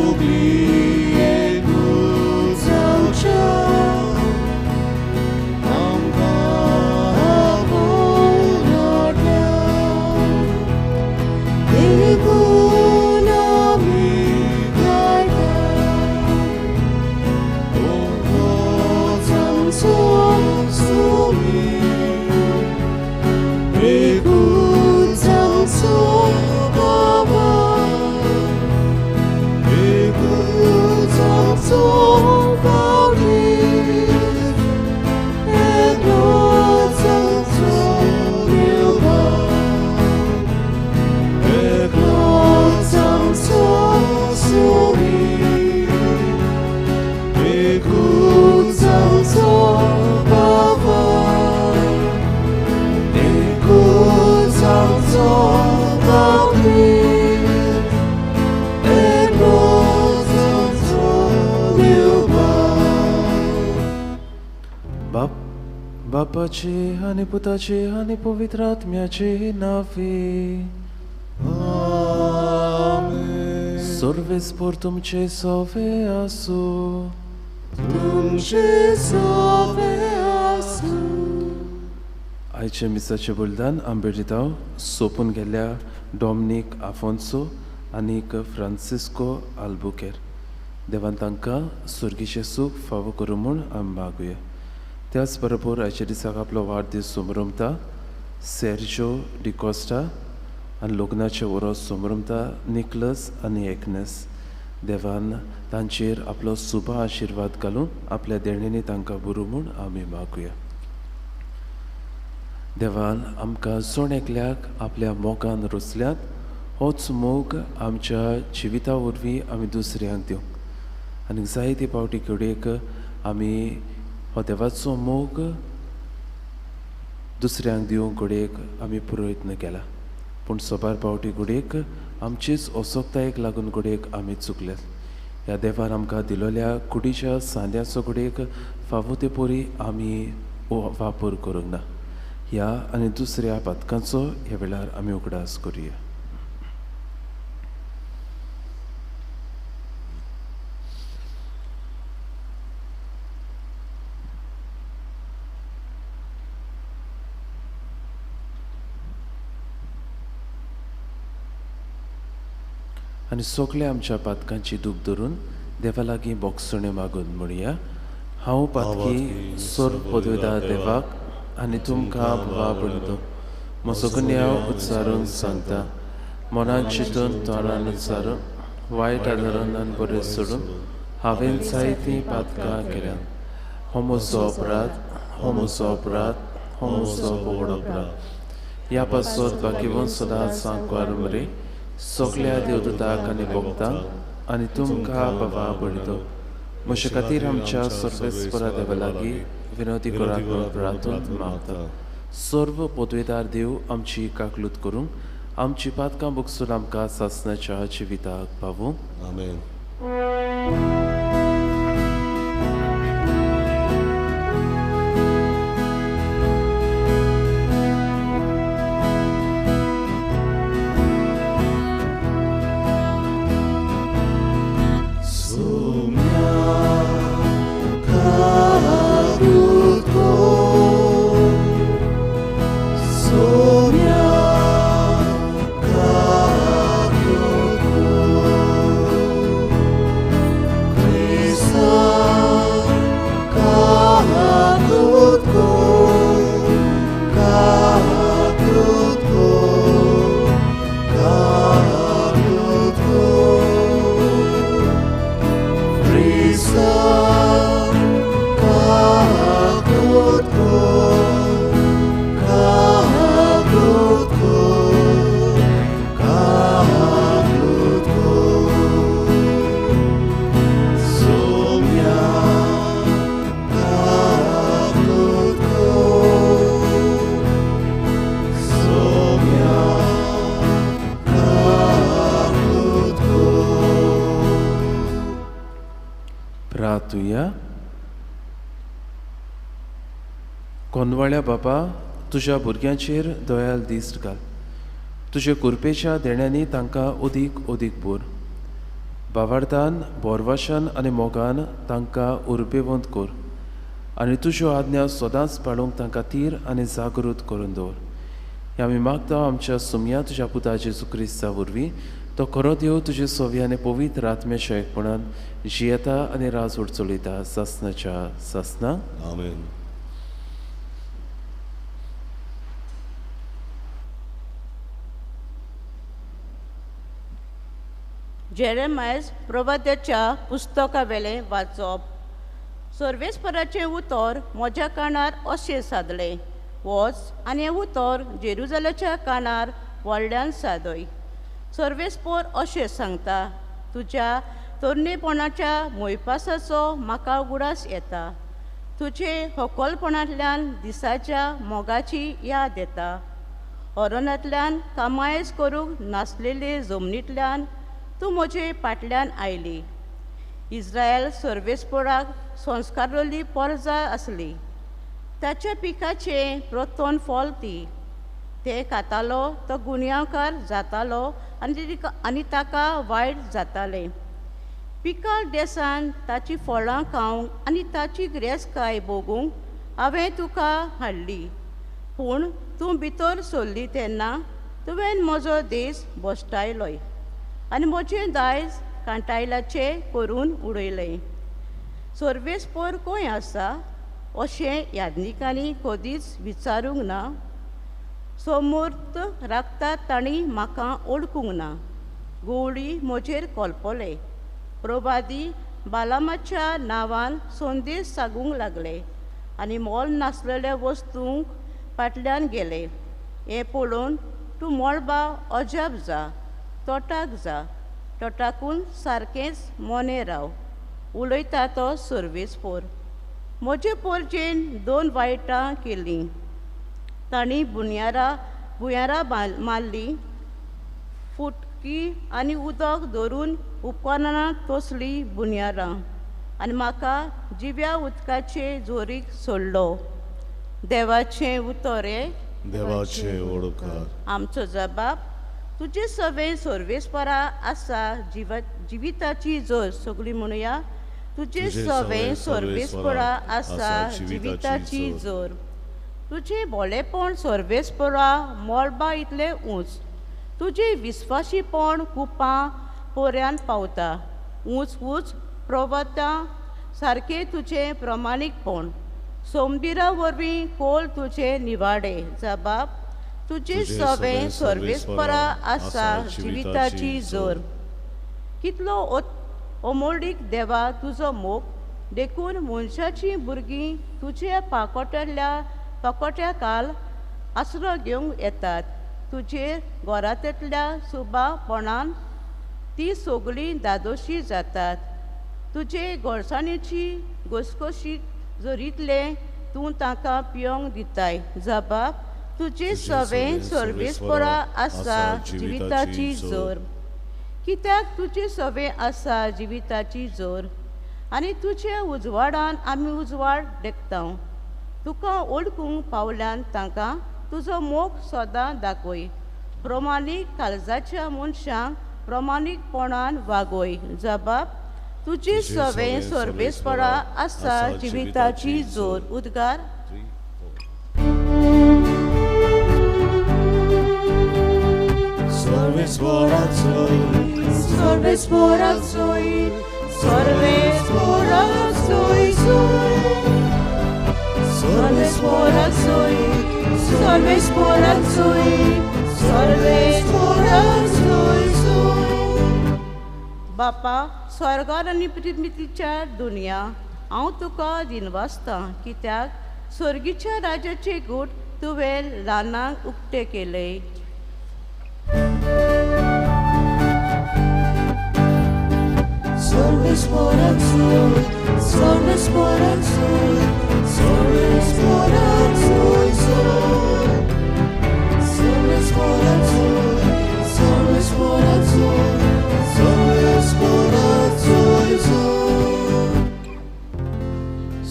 सगळीं एकूच जावच्या आमकां आपोवन हाडल्या देखून आमी गायता होच आमचो सुमी एकूच आमचो बाबा एकूच आमचो बावटीज एकलोच आमचो देवा एकलोच आमचो सुमी एकूच आमचो बाबा एकूच आमचो बावटीज एकलोच आमचो देवा. बाप बापाचे आनी पुताचे आनी पवित्र आत्म्याचे नावे. आमेन. सर्वेस्पर तुमचे सवे आसूं. तुमचे सवे आसूं. आयचे मिसाचें बलिदान आंबेडितांव सोंपून गेल्ल्या डॉमनीक आफोन्सो आनीक फ्रांसिस्को आल्बुकेर. देवान तांकां सुर्गीचें सूख फावो करूं म्हूण आमी मागुया. त्याच बरोबर आयच्या दिसाक आपलो वाडदीस समरमता सेर्जो डिकोस्टा आनी लग्नाचें वरोस समरमता निकलस आनी एकनेस. देवान तांचेर आपलो सुबा आशिर्वाद घालून आपल्या देणेंनी तांकां बरूं म्हूण आमी मागुया. देवान आमकां जण एकल्याक आपल्या मोगान रचल्यात होच मोग आमच्या जिविता वरवीं आमी दुसऱ्यांक दिवंक आनी जायते फावटी घडयेक आमी हो देवाचो मोग दुसऱ्यांक दिवंक घडयेक आमी प्रयत्न केला, पूण सोबार फावटी घडयेक आमचेच असक्तायेक लागून घडयेक आमी चुकल्यात. ह्या देवान आमकां दिलोल्या कुडीच्या सांद्याचो घडयेक फावो ते परी आमी वापर करूंक ना. ह्या आनी दुसऱ्या पातकांचो ह्या वेळार आमी उगडास करुया. आनी सगल्या आमच्या पातकांची दूख धरून देवा लागीं बोगसणें मागून म्हणया. हांव पातकी सर्व पदवेदार देवाक आनी तुमकां भावा भयणींनो म्हजो गुन्यांव उच्चारून सांगता. मनान चिंतून तोंडान उच्चारून वायट आदरान आनी बरें सोडून हांवें जायतीं पातकां केल्यात. हो म्हजो अपराध, हो म्हजो अपराध, हो म्हजो व्हड अपराध. ह्या पासत बाकीवन सदांच सांकवार मरे सगल्या देवदूताक आनी भक्तांक आनी तुमकां बाबा भयणींनो म्हजे खातीर आमच्या सर्वेस्परा देवा लागीं विनवती करात म्हूण प्रार्थून मागता. सर्व पदवेदार देव आमची काकलूत करूंक आमची पातकां भोगसून आमकां सासणाच्या जिविताक पावूं. आमेन. प्रार्थुया. कोनवाळ्या बापा, तुज्या भुरग्यांचेर दयाल दिश्ट घाल. तुजे कृपेच्या देण्यांनी तांकां अदीक अदीक भर. भावार्थान, बोरवाशान आनी मोगान तांकां उर्बेवंत कर आनी तुज्यो आज्ञा सदांच पाळूंक तांकां थीर आनी जागृत करून दवर. हे आमी मागता आमच्या सुमया तुज्या पुता जेजू क्रिस्ता वरवीं, तो खरो देव तुजे सोवी आनी पवित्र आत्म्याच्या एकपणान जियेता आनी राजवट चलयता सासनाच्या सासना. आमेन. जेरेमायस प्रवाद्याच्या पुस्तकावेलें वाचप. सर्वेस्पराचें उतर म्हज्या कानार अशें सादलें, वच आनी हें उतर जेरुजालाच्या कानार व्हडल्यान सादय. सर्वेस्पोर अशें सांगता, तुज्या तरणेपणाच्या मोयपासाचो म्हाका उगडास येता, तुजे होकलपणांतल्यान दिसाच्या मोगाची याद येता. अरणांतल्यान कामायस करूंक नासलेले जमनींतल्यान तूं म्हजे फाटल्यान आयली. इस्रायल सर्वेस्पोराक संस्कारली परजा आसली, ताच्या पिकाचें प्रतोन फल ती. ते खातालो तो गुन्यांवकार जातालो आनी ताका वायट जातालें. पिकाळ देसान ताची फळां खावंक आनी ताची ग्रेसकाय भोगूंक हांवें तुका हाडली, पूण तूं भितर सरली तेन्ना तुवें म्हजो देश भश्टायलोय आनी म्हजें दायज कांटायलाचें करून उडयलें. सर्वेस्पोर खंय आसा अशें याज्ञिकांनी कदीच विचारूंक ना. सोमूर्त राखतात तांणी म्हाका ओळखूंक ना. गवळी म्हजेर कोलपले, प्रवादी बालामाच्या नांवान संदेश सांगूंक लागले आनी मोल नासलेल्या वस्तूंक फाटल्यान गेले. हें पळोवन तूं मळबा अजाप जा, तोटाक जा, तोटाकून सारकेंच मोनें राव. उलयता तो सर्वेस्पोर. म्हजे पोरजेन दोन वायटां केलीं, तांणी भुंयारां मारलीं, फुटकी आनी उदक धरून उपकरणां तसलीं बुन्यारां आनी म्हाका जिव्या उदकाचे जोरीक सोडलो. देवाचें उतर हें देवाचें ओडकार. आमचो जबाब तुजे सवे सर्वेस्परा आसा जिविताची जोर. सगळीं म्हणुया, तुजे सवे सर्वेस्परा आसा जिविताची जोर. तुजें भोलेपण सर्वेस्परा मळबा इतलें ऊंच, तुजें विस्वाशीपण कुपां पोऱ्यान पावता. ऊंच ऊंच पर्वतां सारकें तुजें प्रमाणीकपण, सोमदिरा वरवीं कोल तुजें निवाडे. जबाब तुजे सवे सर्वेस्परा आसा जिविताची जोर. कितलो अमोळीक देवा तुजो मोग, देखून मनशाचीं भुरगीं तुज्या पाकोट्या काल आसरो घेवंक येतात. तुजे घरांतल्या सुबापणान ती सगळीं दादोशी जातात. तुजे गोडसाणेची घसघशीक जोरीतलें तूं तांकां पिवंक दिताय. जबाब तुजे सवे सर्वेस्परा आसा जिविताची जोर. कित्याक तुजे सवे आसा जिविताची जोर आनी तुजे उजवाडान आमी उजवाड देखता. तुका ओळखूंक पावल्यान तांकां तुजो मोग सदां दाखय. प्रमाणीक काळजाच्या मनशांक प्रमाणीकपणान वागय. जबाब तुजे सवे सर्वेस्परा आसा जिविताची जोर. उद्गार. बापा स्वर्गार आनी पृथ्वीच्या दुनिया हांव तुका दिनवासतां, कित्याक स्वर्गीच्या राजाचे गूट तुवें ल्हानांक उक्ते केले.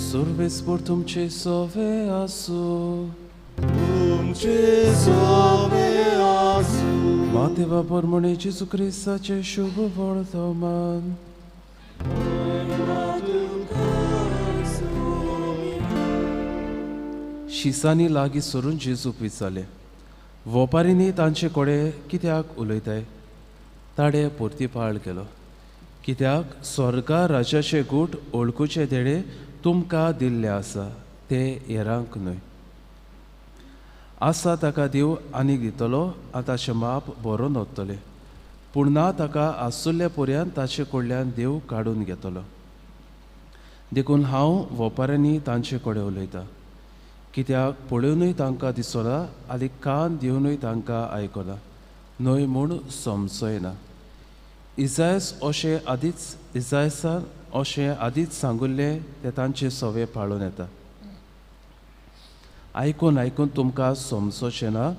सर्वेस्पोर तुमचे सोवे आसू. तुमचे सोवे आसू. मातेवा पोरमणे जेजू क्रिस्ताचें शुभ वर्तमान. शिसांनी लागीं सरून जेजूक विचारलें, वोपारींनी तांचे कडेन कित्याक उलयताय? ताणें परतीपाळ केलो, कित्याक स्वर्गा राजाचे गूट ओळखुचे देणे तुमकां दिल्लें आसा, तें हेरांक न्हय. आसा ताका देव आनीक दितलो आनी ताचें माप बरोवन वतलें, पूण ना ताका आसुल्ल्या पर्यंत ताचे कडल्यान देव काडून घेतलो. देखून हांव वोपाऱ्यांनी तांचे कडेन उलयतां, कित्याक पळोवनूय तांकां दिसना आनी कान दिवनूय तांकां आयकना न्हय म्हूण समजय ना. इजायस अशें आदींच इजायसान अशें आदींच सांगुल्लें तें तांचे सवे पाळून येता. आयकून आयकून तुमकां समजोचें ना,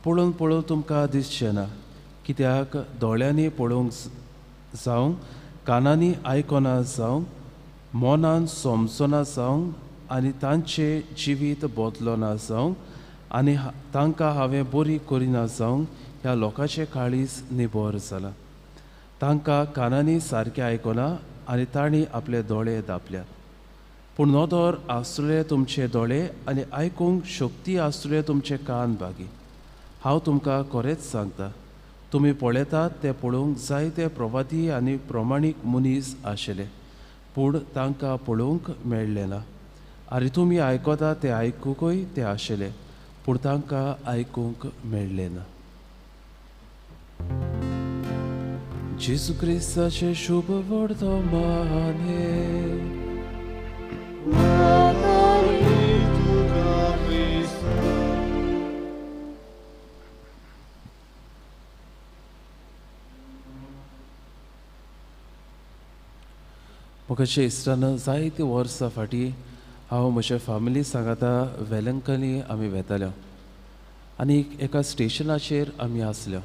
पळोवन पळोवन तुमकां दिसचें ना, कित्याक दोळ्यांनी पळोवंक जावंक, कानांनी आयकना जावंक, मनान समजना जावंक आनी तांचें जिवीत बदलना जावंक आनी तांकां हांवें बरी करिना जावंक ह्या लोकांचें काळीज निबर जालां. तांकां कानांनी सारकें आयकना आनी तांणी आपले दोळे दापल्यात. पूण नदर आसले तुमचे दोळे आनी आयकूंक शक्ती आसले तुमचे कान बागी. हांव तुमकां खरेंच सांगता, तुमी पळयतात तें पळोवंक जायते प्रवादी आनी प्रमाणीक मनीस आशिल्ले, पूण तांकां पळोवंक मेळ्ळें ना. आनी तुमी आयकता तें आयकुकूय ते आशिल्ले, पूण तांकां आयकूंक मेळ्ळें ना. जेजू क्रिस्ताचें शुभ वर्तमान हें. म्हाका इश्टान जायतीं वर्सां फाटीं हांव म्हज्या फॅमिली सांगाता वेलंकनी आमी वेताल्यो आनी एका स्टेशनाचेर आमी आसल्यो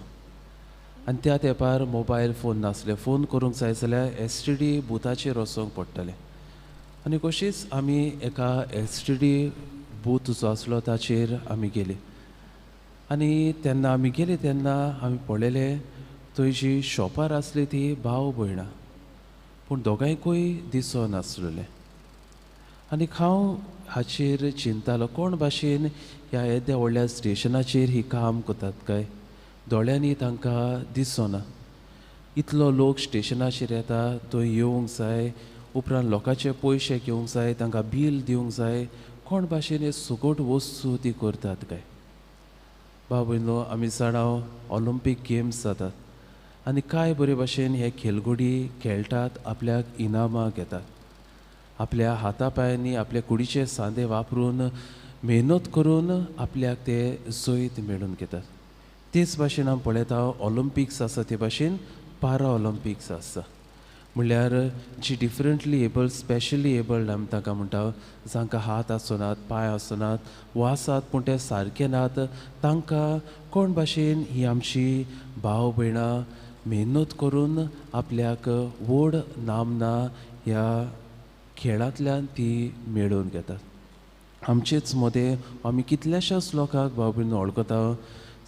आनी त्या तेंपार मोबायल फोन नासले. फोन करूंक जाय जाल्यार एस टी डी बुथाचेर वचोंक पडटालें आनी कशीच आमी एका एस टी डी बूथ जो आसलो ताचेर आमी गेली आनी तेन्ना आमी गेली तेन्ना आमी पळयलें थंय जी शॉपार आसली ती भाव भयणां, पूण दोगांयकूय दिसो नासलें. आनी हांव हाचेर चिंतालो, कोण भाशेन ह्या येद्या व्हडल्या स्टेशनाचेर ही काम करतात काय, दोळ्यांनी तांकां दिसना. इतलो लोक स्टेशनाचेर येता, थंय येवंक जाय, उपरांत लोकांचे पयशे घेवंक जाय, तांकां बील दिवंक जाय, कोण भाशेन हे सुगट वस्तू ती करतात काय. बाबूनो, आमी जाणा ऑलिम्पीक गेम्स जातात आनी कांय बरे भाशेन हे खेलगडी खेळटात, आपल्याक इनामां घेतात, आपल्या हाता पांयांनी आपल्या कुडीचे सांदे वापरून मेहनत करून आपल्याक ते जैत मेळून घेतात. तेच भाशेन आमी पळयता ऑलिम्पिक्स आसा ते भाशेन पारा ऑलिम्पिक्स आसा, म्हणल्यार जी डिफरंटली एबल्ड स्पेशली एबल्ड आमी तांकां म्हणटा, जांकां हात आसनात पांय आसनात वा आसात पूण ते सारके नात, तांकां कोण भाशेन ही आमची भाव भयणां मेहनत करून आपल्याक व्हड नामना ह्या खेळांतल्यान ती मेळोवन घेतात. आमचेच मदें आमी कितल्याशाच लोकांक भाव भयण वळखता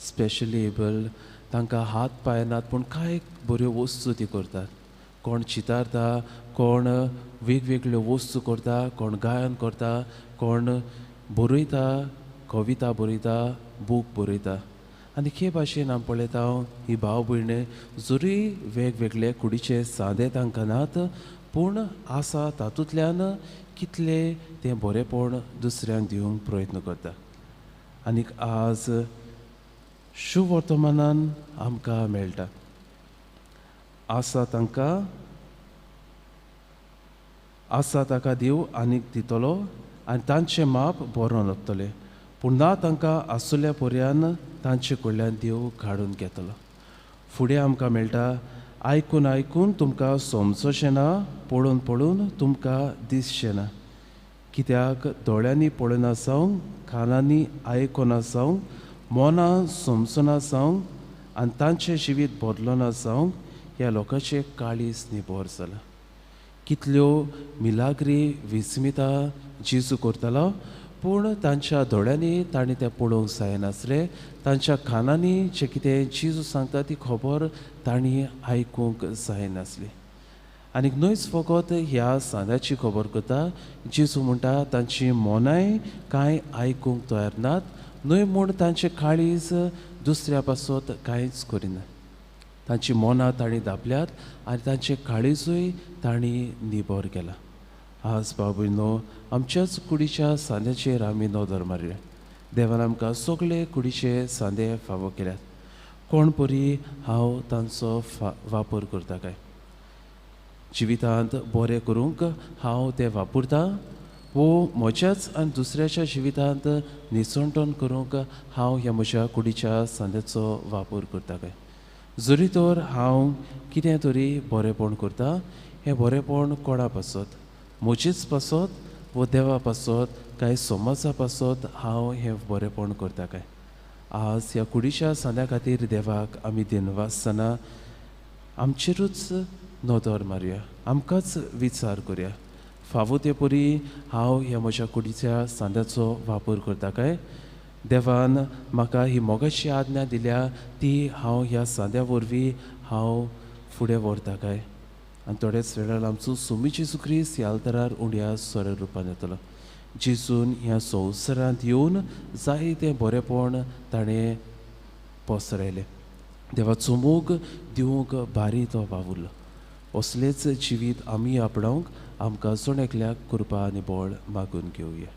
स्पेशली एबल्ड, तांकां हात पांय नात पूण कांय बऱ्यो वस्तू ती करतात. कोण चितारता, कोण वेगवेगळ्यो वस्तू करता, कोण गायन करता, कोण बरयता, कविता बरयता, बूक बरयता. आनी हे भाशेन आमी पळयता ही भाव भयण जरी वेगवेगळे कुडीचे सांदे तांकां नात पूण आसा तातूंतल्यान कितले तें बरेंपण दुसऱ्यांक दिवंक प्रयत्न करता. आनीक आज शुवर्तमानान आमकां मेळटा आसा तांकां आसा ताका देव आनीक दितलो आनी तांचें माप बरोवन वतलें, पूण ना तांकां आसुल्ल्या पर्यान तांचे कडल्यान देव काडून घेतलो. फुडें आमकां मेळटा आयकून आयकून तुमकां समजोचें ना, पळोवन पळोवन तुमकां दिसचें ना, कित्याक दोळ्यांनी पळयना जावंक, कानांनी आयकना जावंक, मनां समजना जावंक आनी तांचें जिवीत बदलना जावंक ह्या लोकांचें काळीज निबर जालां. कितल्यो मिलाग्री विस्मिता जेजू करतालो पूण तांच्या दोळ्यांनी तांणी तें पळोवंक जायनासलें, तांच्या कानांनी जें कितें जेजू सांगता ती खबर तांणी आयकूंक जायनासली. आनीक न्हयच फकत ह्या सांद्याची खबर करता, जेजू म्हणटा तांची मनांय कांय आयकूंक तयार नात, न्हय म्हूण तांचें काळीज दुसऱ्या पासत कांयच करिना. तांची मनां तांणी दापल्यात आनी तांचें काळीजूय तांणी निबर केलां. आज भाव भयणो आमच्याच कुडीच्या सांद्याचेर आमी नदर मारया. देवान आमकां सगळे कुडीचे सांदे फावो केल्यात. कोण परी हांव तांचो वापर करता काय? जिवितांत बरें करूंक हांव तें वापरता वो म्हज्याच आनी दुसऱ्याच्या जिवितांत निसणटण करूंक हांव ह्या म्हज्या कुडीच्या सांद्याचो वापर करता काय? जरी तर हांव कितें तरी बरेंपण करता, हें बरेंपण कोणा पासत? म्हजेच पासत वो देवा पासत काय समाजा पासत हांव हें बरेंपण करता काय? आज ह्या कुडीच्या सांद्या खातीर देवाक आमी दिनवासतना आमचेरूच नदर मारुया, आमकांच विचार करया. फावो ते परी हांव ह्या म्हज्या कुडीच्या सांद्याचो वापर करता काय? देवान म्हाका ही मोगाची आज्ञा दिल्या ती हांव ह्या सांद्या वरवीं हांव फुडें व्हरता काय? आनी थोड्याच वेळार आमचो सुमी जेजू क्रिस्त ह्या आल्तारार उंड्या सोऱ्या रुपान येतलो. जेजून ह्या संवसारांत येवन जायतें बरेंपण ताणें पसरायलें. देवाचो मोग दिवंक भारी तो वावुरलो. असलेंच जिवीत आमी आपणावंक आमकां जण एकल्याक कृपा आनी बळ मागून घेवया.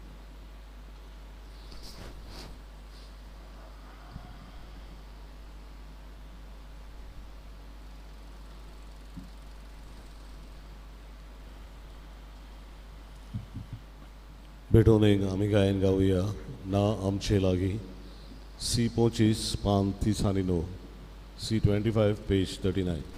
भेटोवणेक आमी गायन गावया ना आमचे लागीं सी 25 पान 39, सी 25 पेज 39.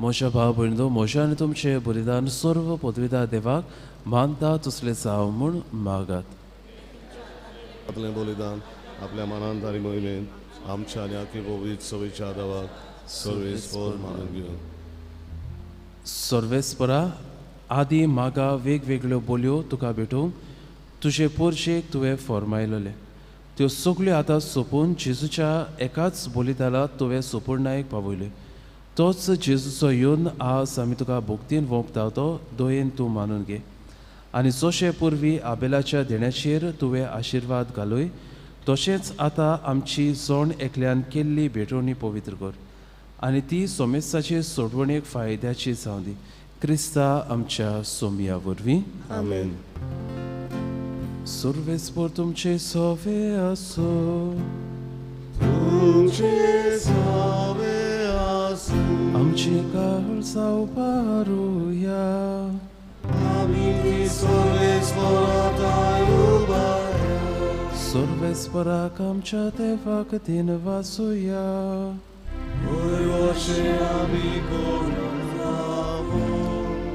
म्हज्या भाव भयणींनो, म्हज्या आनी तुमचें बलिदान सर्व पदवीदार देवाक मानता तसलें जावं म्हूण मागात. आपलें बलिदान आपल्या मनांत आनी मोहिमेंत आमच्या आनी आखी पवित्र सभेच्या देवाक सर्वेस्पर मानून घेवन. सर्वेस्परा आदी मागा वेगवेगळ्यो बोलयो तुका भेटूंक तुजे पोरशेक तुवें फॉर्मायलेलें त्यो सगल्यो आतां सोंपून जेजूच्या एकाच बलिदानाक तुवें सोपूर्णायक पावयल्यो. तोच जेजूचो येवन आज आमी तुका भक्तीन वोंपता तो दयेन तूं मानून घे. आनी जशे पुर्वी आबेलाच्या देण्याचेर तुवें आशिर्वाद घालय तशेंच आतां आमची जण एकल्यान केल्ली भेटवणी पवित्र कर आनी ती सोमेस्ताचे सोडवणेक फायद्याची जावं दी. क्रिस्ता आमच्या सोमया वरवीं. आमेन. सर्वेस्पर तुमचे सोवे आसो, तुमचे सोवे आसो, आमचे काळ जावपारुया. आमी सर्वेस्परा सर्वेस्पराक आमच्या देवाक दिनवासुया.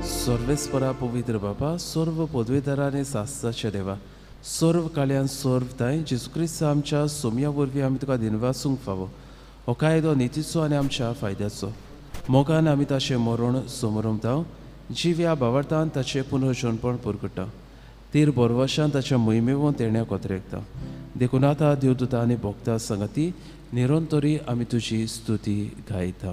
सर्वेस्परा पवित्र बापा, सर्व पदवीधरांनी सासच्या देवा, सर्व काल्यान सर्व तांय जेजू क्रिस्त आमच्या सोमया वरवीं आमी तुका दिनवासूंक फावो. हो कायदो नितीचो आनी आमच्या फायद्याचो. मोगान आमी ताचें मरण समरमता. जिव्या भावार्थान ताचें पुनर्जनपण परगटा तीर बोरवशान ताच्या मोहिमेवून तेण्या कोतरेकता. देखून आतां देवदूता आनी भोक्ता सांगाती निरंतरी आमी तुजी स्तुती गायता.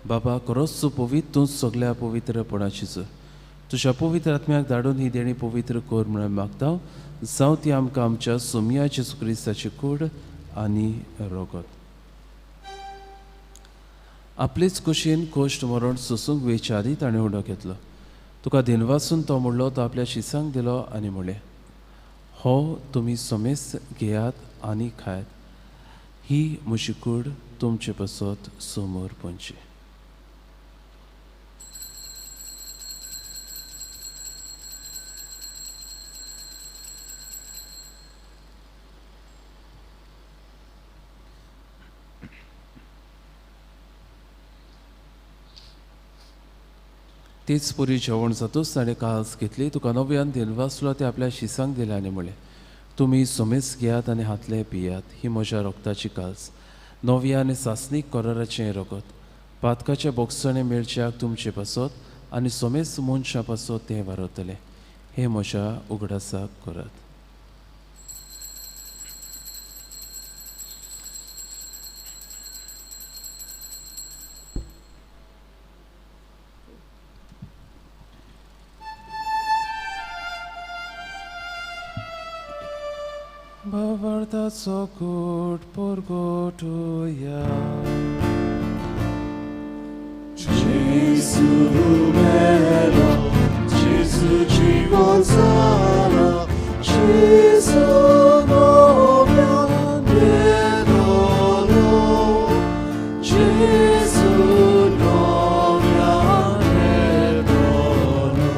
बाबा खरोच तूं पवित्र, तूं सगल्या पवित्रपणाची जोर. तुज्या पवित्र आत्म्याक धाडून ही देणी पवित्र कर म्हणून मागता. जावं ती आमकां आमच्या सोमया जेजू क्रिस्ताची कूड आनी रगत. आपलेच कुशीन कोश्ट मरण सोसूंक वेच्या आदी ताणें उडो घेतलो. तुका दिनवासून तो म्हणलो, तो आपल्या शिसांक दिलो आनी म्हणलें, हो तुमी समेस्त घेयात आनी खायात, ही म्हजी कूड तुमचे पासत समोर पंची. तेच पुरी जेवण जातूच ताणें काल्स घेतली, तुका नव्यान दिनवासलो, ते आपल्या शिसांक दिलें आनी म्हणलें, तुमी समेस घेयात आनी हातले पियात, ही म्हज्या रगताची काल्स, नव्या आनी सासणीक कराराचें रगत, पातकाचे बोगसणें मेळच्याक तुमचे पासत आनी समेस मनशां पासत तें वारवतलें. हें म्हज्या उगडासाक करात. भावार्थाचो कूट परगटुया. Gesù melo, Gesù jivan zala, Gesù novia nedolo, Gesù novia nedolo.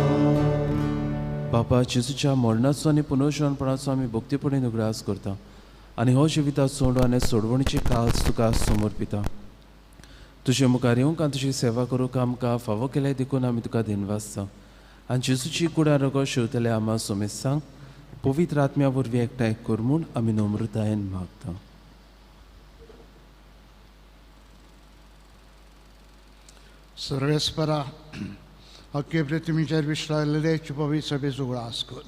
बापा, जेजूच्या मरणाचो आनी पुनर्जनपणाचो आमी भक्तीपणीन उगडास करता आनी हो जिविता सोडो आनी सोडवणीची काल्स तुका समर्पिता. तुजे मुखार येवंक आनी तुजी सेवा करूंक आमकां फावो केलें देखून आमी तुका दिनवासता. आनी जेजूची कुडां रगत शेवतले आमा सोमेस्तांक पवित्र आत्म्या वरवीं एकठांय कर म्हूण आमी नम्रतायेन मागता. सर्वेस्परा अख्खे पृथ्वीचेर विश्रालेले पवित्र सभेचो उगडास कर.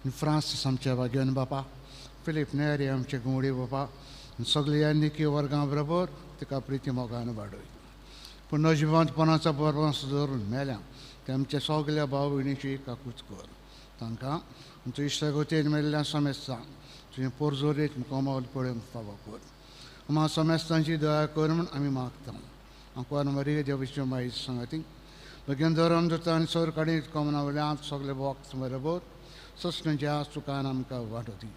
फ्रांसीस आमच्या भाग्यन बापा, फिलीप नेरी आमचे घुंवडी बापा, सगळ्या निकी वर्गां बरोबर तिका प्रिती मोगान वाडय. पूण नजिवंतपणाचो बरवंस धरून मेल्या ते आमच्या सगल्या भाव भयणीची काकूच कर. तांकां आमचो इश्टागतीन मेल्ल्या समेस्तांक तुजें पोरजोरीत मुखामोल पळोवंक फावो कर. आमकां समेस्तांची दया कर म्हूण आमी मागता. आंकवार मरिये देवाची माई सांगाती भगेन धरम जाता आनी सर काडीत कमना वयल्यान सगळे वक्त बरोबर ससण्याच्या चुकान आमकां वाटोवती.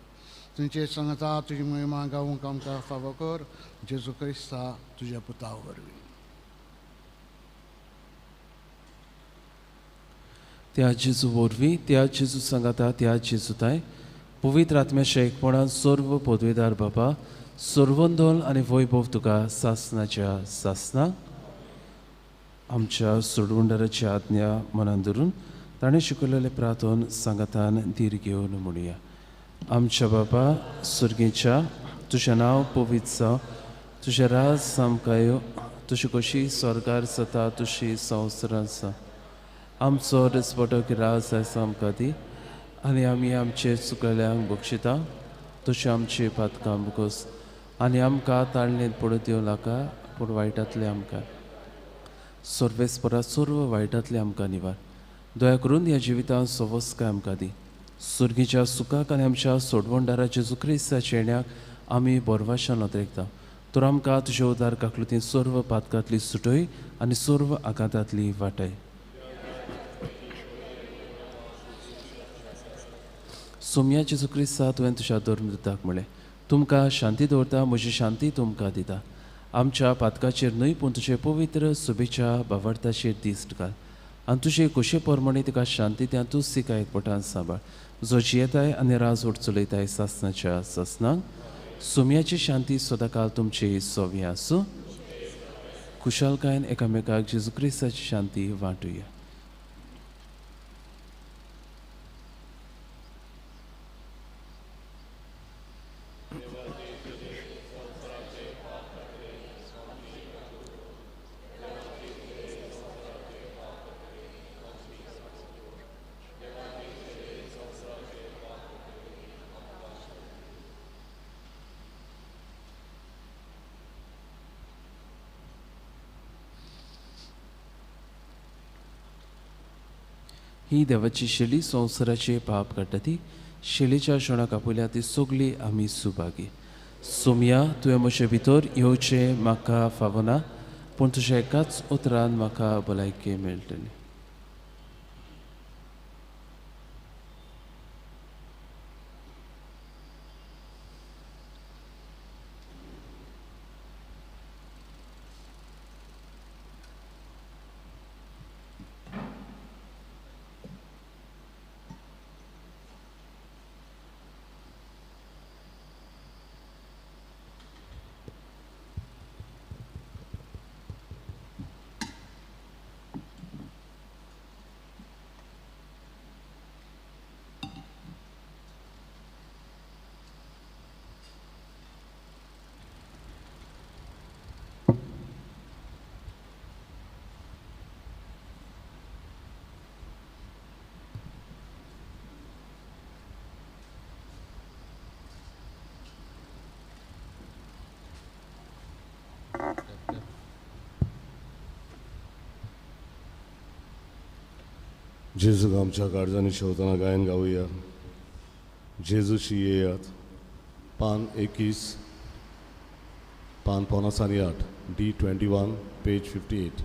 तुमचे सांगता तुजी महिमा गावूंक आमकां फावो कर, जेजू क्रिस्ता तुज्या पुता वरवीं. त्या जेजू वरवीं, त्या जेजू सांगाता, त्या जेजूताय पवित्र आत्म्याच्या एकपणान सर्व पदवेदार बापा, सर्वंदोल आनी वैभव तुका सासनाच्या सासना. आमच्या सोडवणदाराची आज्ञा मनान धरून ताणें शिकयलेलें प्रार्थन सांगातान धीर घेवन म्हणुया. आमच्या बाबा सुर्गीच्या तुजें नांव पवित्र जावं, तुजें राज आमकां येवं, तुजी कशी स्वर्गार जाता तुशी संवसारांत जावं. आमचो दिसपटो राज आयज आमकां दी आनी आमी आमचे चुकल्यांक बक्षिता तशें आमची पातकां मुकोस आनी आमकां ताळणेंत पडत येवं नाका पूण वायटांतलें आमकां सर्वेस्परा सर्व वायटांतलें आमकां निवार. दया करून ह्या जिवितांत सवस्काय आमकां दी. सुर्गीच्या सुखाक आनी आमच्या सोडवणदारा जेजू क्रिस्ताच्या येण्याक आमी बोरवाशान नदरेकता. तर आमकां तुज्या उदार काकलुतीन सर्व पातकांतली सुटय आनी सर्व आघातांतली वाटय. सोम्या जेजू क्रिस्ता तुवें तुज्या धर्मदूताक म्हळें, तुमकां शांती दवरता, म्हजी शांती तुमकां दिता. आमच्या पातकाचेर न्हय पूण तुजे पवित्र सुबेच्या भावार्थाचेर दिश्ट घाल आनी तुजे खोशे प्रमाणे तिका शांती त्या तूंच तिका एकवटान सांबाळ, जो जियेताय आनी राजवट चलयताय सासनाच्या सासनाक. सोम्याची शांती सदांकाल तुमची सोवी आसूं. खुशालकायेन एकामेकाक जेजू क्रिस्ताची शांती वांटुया. ही देवाची शेली संवसाराचे पाप काडटा ती शेलीच्या शोणाक आपयल्या ती सगळी आमी सुभागी. सोमया तुवें म्हजे भितर येवचें म्हाका फावना पूण तुज्या एकाच उतरान म्हाका भलायकी मेळटली. जेजूक आमच्या काळजांनी शेवतना गायन गावया. जेजूशी येयात. पान 21, पान 58, D21, page 58.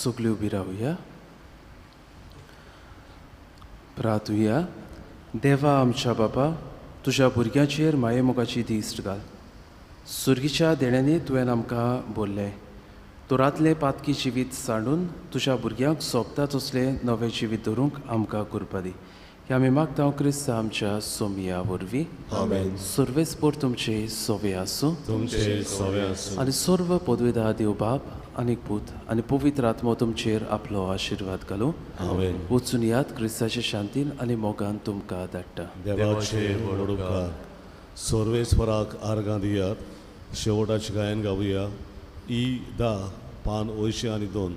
सगळी उबी रावया. प्रार्थुया. देवा आमच्या बापा, तुज्या भुरग्यांचेर मायेमोगाची दिश्ट घाल. सुर्गीच्या देण्यांनी तुवें आमकां बोल्लें, तोरांतलें पातकी जिवीत सांडून तुज्या भुरग्यांक सोबता तसलें नवें जिवीत धरूंक आमकां कृपा दी. हे आमी मागता क्रिस्त आमच्या सोमया वरवीं. आमेन. सर्वेस्पोर तुमचे सोवे आसूं. तुमचे सोवे आसूं. आनी सर्व पदवेदा देव बाप आनी पूत आनी पवित्र आत्मो तुमचेर आपलो आशिर्वाद घालूं. आमेन. वचून याद क्रिस्ताचे शांतीन आनी मोगान तुमकां धाडटा. देवाचे व्हड उपकार. सर्वेस्पराक आर्गां दियात. शेवटाचें गायन गावया. ई 10 पान 82,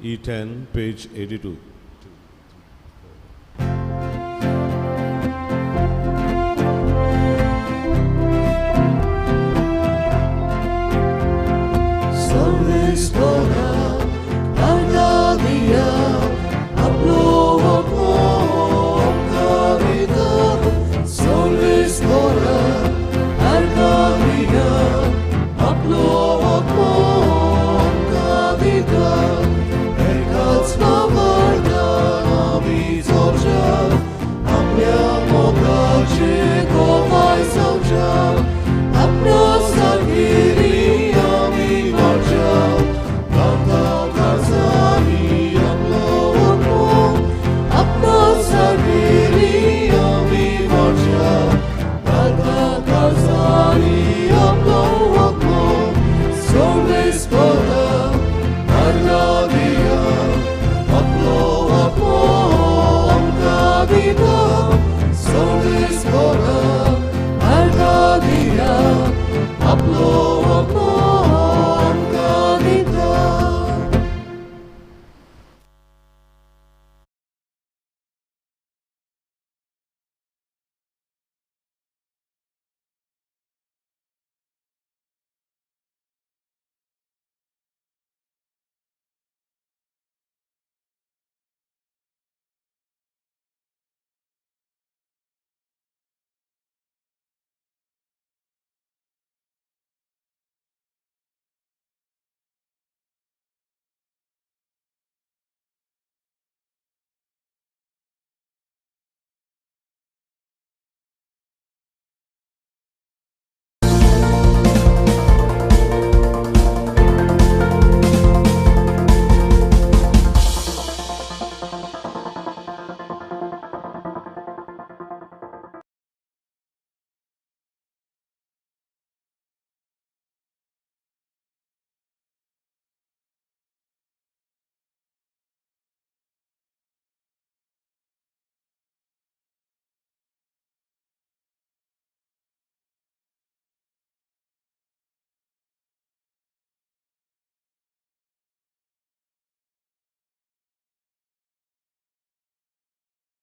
E 10 page 82.